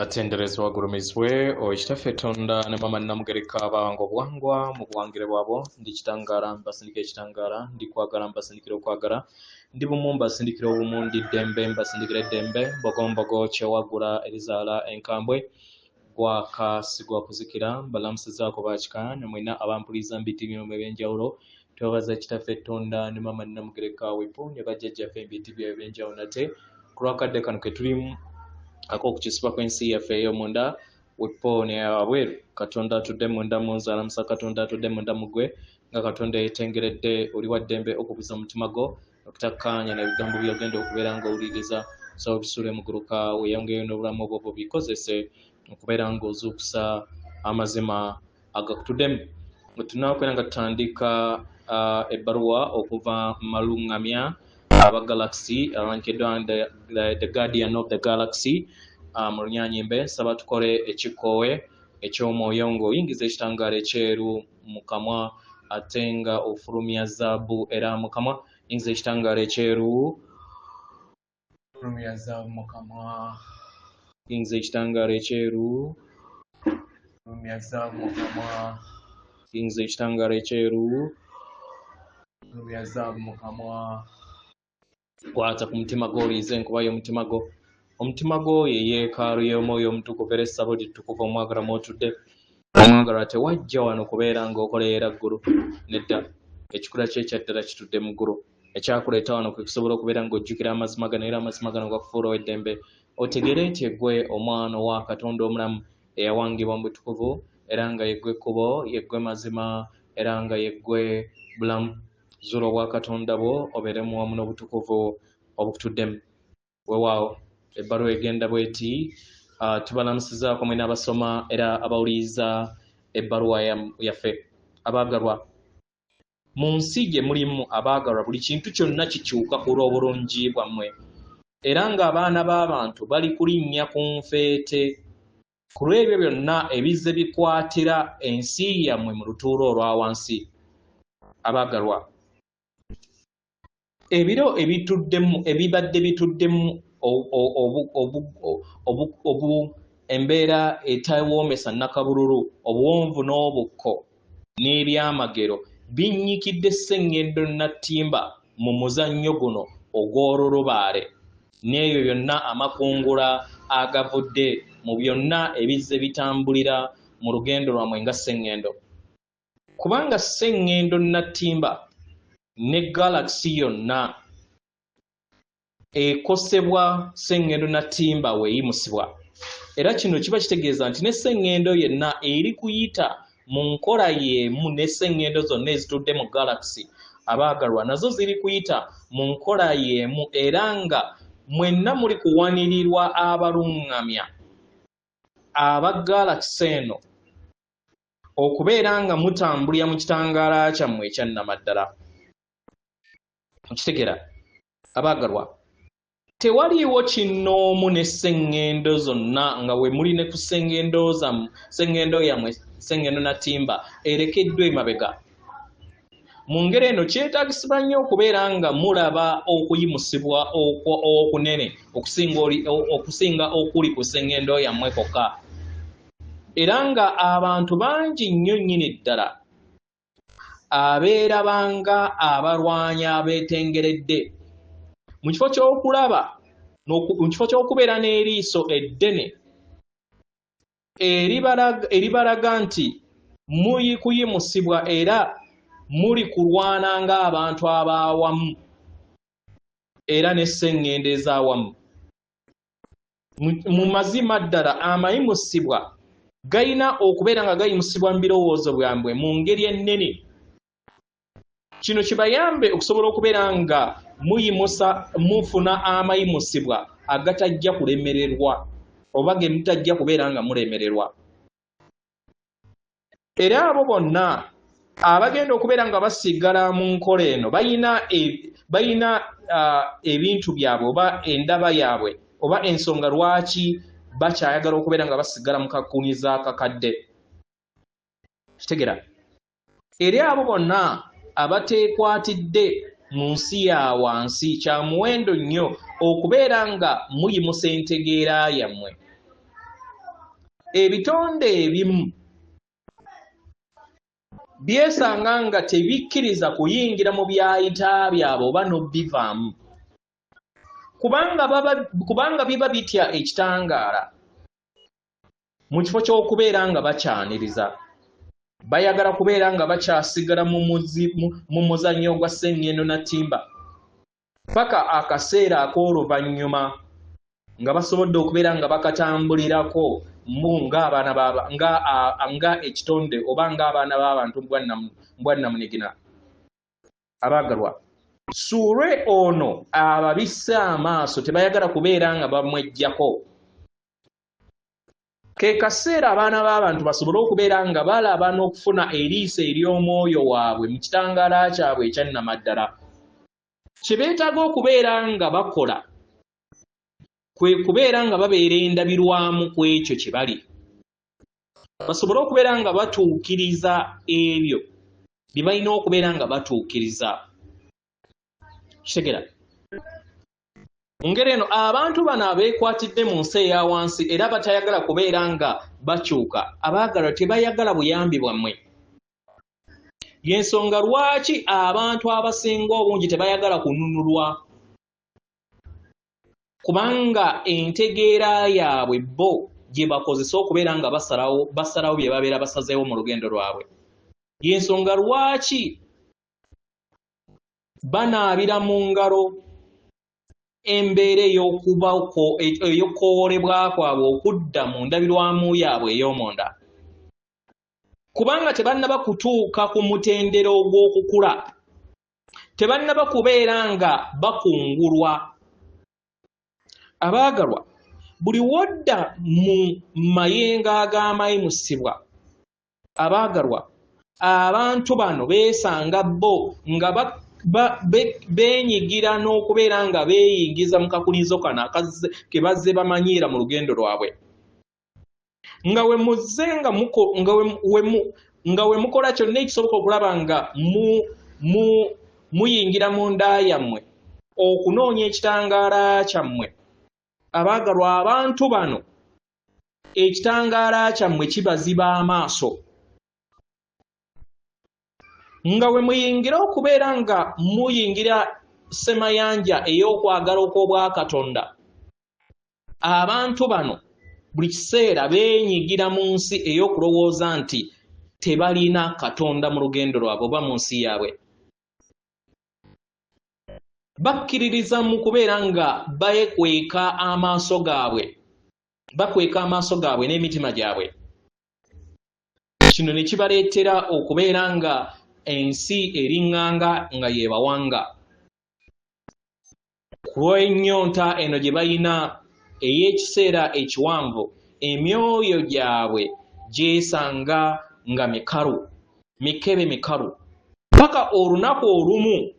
Atenderezebwa agulumizibwe oyo Kitaffe Tonda ne Maama Nnamugereka abawanga obuwangwa mu buwangire bwabwo. Ndi kitangaala mbasindikira ekitangaala, ndi kwagala mbasindikira okwagala, ndi bumu mbasindikira obumu, ndi ddembe mbasindikira eddembe, mbogombogo kyewaggula erizaala enkambwe, gwaka si gwa kuzikira. Mbalamusizaako bakika ne mwenna abampuliriza mu biti byombi eby'enjawulo. Twebaza Kitaffe Tonda ne Maama Nnamugereka Wepo ne bajjajjaffe mu biti byabwe eby'enjawulo nate ku lw'akadde kano ke tulimu ak'okukyusibwa kw'ensi yaffe ey'omunda wepo neyawabweru. Katonda atudde munda mu nze alamusa Katonda atudde munda mu ggwe, nga Katonda eyeetengeredde oli wa ddembe okubuza omutima gwo okutakkaanya n'ebigambo by'ogenda okubeera ng'owuliriza. Nsaba obisuule muguluka weeyongereyo n'obulamu obwo bubikozese okubeera ng'ozuukusa amazima agakutuddemu. Tunakwera nga tutandika ebbaluwa okuva mu maluŋŋamya aba Galaxy alankiddwa the Guardian of the Galaxy mu Lunyanyimbe. Nsaba tukole ekikkowe eky'omwoyo ng'oyingiza ekitangaala ekyeru mu kamwa ate nga ofulumya zaabu era mu kamwa. Yingiza ekitangaala ekyeru, fulumya zaabu mu kamwa. Yingiza ekitangaala ekyeru, fulumya zaabu mu kamwa. Yingiza ekitangaala ekyeru, fulumya zaabu mu kamwa. Kwata ku mutima gwo owulirize enkuba y'omutima gwo. Omutima gwo ye yeekaalu y'Omwoyo Omutukuvu era essabo littukuvu omwagalwa mw'otudde. Omwagalwa tewajja wano kubeera ng'okolerera ggulu. Nedda, ekikula kyo ekya ddala kitudde mu ggulu. Ekyakuleeta wano kwe kusobola okubeera ng'ojjukira amazima gano era amazima gano gakufuula ow'eddembe. Otegeere nti ggwe omwana owa Katonda omulamu eyawangibwa mu butukuvu era nga ye ggwe kkubo, ye ggwe mazima era nga ye ggwe bulamu. Zuula obwakatonda bwo obeeremu wamu n'obutukuvu obukutuddemu. Weewaawo, ebbaluwa egenda bw'eti, tubalamusizaako mwena abasoma era abawuliriza ebbaluwa yaffe. Abaagalwa, mu nsi gye mulimu abaagalwa buli kintu kyonna kikyuka ku lw'obulungi bwammwe, era ng'abaana b'abantu bali kulinnya ku nfeete ku lw'ebyo byonna ebizze bikwatira ensi yammwe mu lutuula olwa wansi. Abaagalwa, ebiro ebituddemu ebibadde bituddemu embeera etawoomesa nnakabululu, obuwonvu n'obukko n'ebyamagero binnyikidde Sseŋŋendo Nnattimba mu muzannyo guno ogw'olulubaale n'ebyo byonna amakungula agavudde mu byonna ebizze bitambulira mu lugendo lwammwe nga Sseŋŋendo. Kubanga Sseŋŋendo Nnattimba ne Galaxy yonna ekosebwa Sseŋŋendo Nnattimba weeyimusibwa. Era kino kiba kitegeeza nti ne Sseŋŋendo yenna eri kuyita mu nkola y'emu ne sseŋŋendo zonna ezitudde mu Galaxy abaagalwa nazo ziri kuyita mu nkola y'emu era nga mwenna muli kuwanirirwa abaluŋŋamya aba Galaxy eno okubeera nga mutambulira mu kitangaala kyammwe ekya nnamaddala. Okitegera abaagalwa, tewaliiwo kinnoomu ne sseŋŋendo zonna nga we muli ne ku sseŋŋendo zammwe, sseŋŋendo yammwe, sseŋŋendo Natimba erekeddwa emabega. Mu ngeri eno kyetaagisibwa nnyo okubeera nga mulaba okuyimusibwa okunene okusinga okuli ku sseŋŋendo yammwe kwokka. Era nga abantu bangi nnyo nnyini ddala abeerabanga abalwanyi abeetengeredde mu kifo ky'okulaba, mu kifo ky'okubeera n'eriiso eddene eribalaga nti muli kuyimusibwa era muli kulwana ng'abantu ab'awamu era ne sseŋŋendo ez'awamu. Mu mazima ddala amayimusibwa galina okubeera nga gayimusibwa mu birowoozo byammwe mu ngeri ennene. Kino kibayambe okusobola okubeera nga muyimusa, mufuna amayimusibwa agatajja kulemererwa oba ge mutajja kubeera nga mulemererwa. Era abo bonna abagenda okubeera nga basigala mu nkola eno balina ebintu byabwe oba endaba yaabwe oba ensonga lwaki bakyayagala okubeera nga basigala mu kakuniza akakadde. Kitegera? Eri abo bonna abateekwatidde mu nsi ya wansi, kya muwendo nnyo okubeera nga muyimusa entegeera yammwe. Ebitonde ebimu byesanga nga tebikkiriza kuyingira mu byayita byabwe oba n'obivaamu, kubanga biba bitya ekitangaala. Mu kifo ky'okubeera nga bakyaniriza, bayagala kubeera nga bakyasigala mu muzannyo gwa sseŋŋendo na ttimba paka akaseera ak'oluvannyuma nga basobodde okubeera nga bakatambulirako mu ng'abaana nga ekitonde oba ng'abaana b'abantu mbwannamunigina. Abaagalwa, Ssuulwe ono ababisse amaaso, tebayagala kubeera nga bamweggyako. Ke kaseera abaana b'abantu basobole okubeera nga balaba n'okufuna eriiso ery'omwoyo waabwe mu kitangaala kyabwe ekya nnamaddala. Kye beetaaga okubeera nga bakola kwe kubeera nga babeera endabirwamu ku ekyo kye bali, basobole okubeera nga batuukiriza ebyo bye balina okubeera nga batuukiriza. Kitegera? Mu ngeri eno, abantu bano abeekwatidde mu nsi eya wansi era batayagala kubeera nga bakyuka, abaagalwa, tebayagala buyambi bwammwe. Y'ensonga lwaki abantu abasinga obungi tebayagala kununulwa, kubanga entegeera yaabwe bo gye bakozesa okubeera nga basalawo bye babeera basazeewo mu lugendo lwabwe. Y'ensonga lwaki banaabira mu ngalo embeera ey'okukoowolebwa kwabwe okudda mu ndabirwamu yaabwe ey'omunda, kubanga tebannaba kutuuka ku mutendera ogw'okukula, tebannaba kubeera nga bakungulwa. Abaagalwa, buli wodda mu mayengo ag'amayimusibwa, abaagalwa, abantu bano beesanga bo nga beenyigira n'okubeera nga beeyingiza mu kakulinzo kano ke bazze bamanyiira mu lugendo lwabwe. Nga we muzze nga we mukola kyonna ekisoboka okulaba nga muyingira mu nda yammwe okunoonya ekitangaala kyammwe. Abaagalwa, abantu bano ekitangaala kyammwe kibaziba amaaso. Nga we muyingira okubeera nga muyingira ssemayanja ey'okwagala okw'Obwakatonda, abantu bano buli kiseera beenyigira mu nsi ey'okulowooza nti tebalina Katonda mu lugendo lwabwe oba mu nsi yaabwe. Bakkiririza mu kubeera nga beekweka amaaso gaabwe, bakweka amaaso gaabwe n'emitima gyabwe. Kino ne kibaleetera okubeera nga ensi eriŋŋanga nga y'ebawanga. Ku lw'ennyonta eno gye balina ey'ekiseera ekiwanvu, emyoyo gyabwe gyesanga nga mikalu, mikebe mikalu, paka olunaku olumu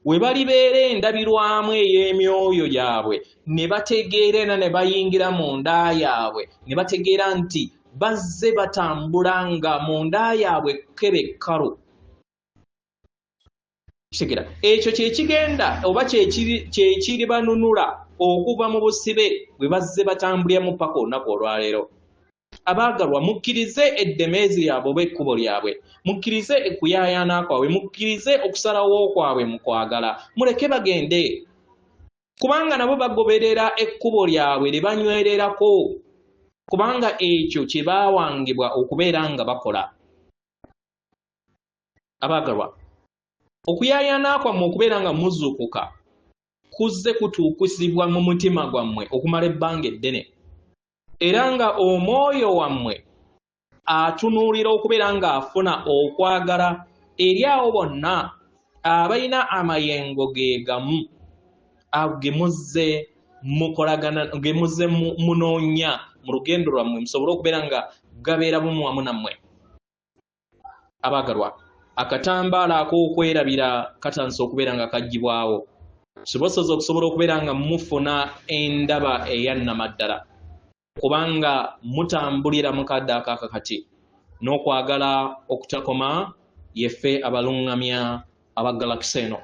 we balibeera endabirwamu ey'emyoyo gyabwe ne bategeera era ne bayingira mu nda yaabwe ne bategeera nti bazze batambula nga mu nda yaabwe kkebe kkalu. Kitegera? Ekyo kye kigenda oba kye kiribanunula okuva mu busibe bwe bazze batambuliramu paka olunaku olwaleero. Abaagalwa, mukkirize eddemeezi lyabwe oba ekkubo lyabwe, mukkirize okuyaayaana kwabwe, mukkirize okusalawo kwabwe mu kwagala, muleke bagende, kubanga nabo bagoberera ekkubo lyabwe lye banywererako, kubanga ekyo kye baawangibwa okubeera nga bakola. Abaagalwa, okuyaayaana kwammwe okubeera nga muzuukuka kuzze kutuukizibwa mu mutima gwammwe okumala ebbanga eddene, era nga omwoyo wammwe atunuulira okubeera ng'afuna okwagala eri abo bonna abalina amayengo ge gamu ago ge muzze mukolagana, ge muzze munoonya mu lugendo lwammwe, musobole okubeera nga gabeera bumu wamu nammwe. Abaagalwa, akatambaala ak'okwerabira katandise okubeera nga kaggyibwawo, kibosoza okusobola okubeera nga mufuna endaba eya nnamaddala, kubanga mutambulira mu kadde akakakati n'okwagala okutakoma. Yeffe abaluŋŋamya aba galakisi eno,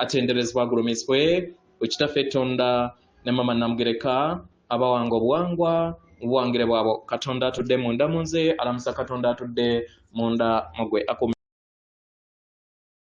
atenderezebwa agulumizibwe Ekitaffe Tonda ne Mama Namugereka abawanga obuwangwa. Mu buwangire bwabwo. Katonda atudde munda mu nze alamusa Katonda atudde munda mu gwe. Akuume.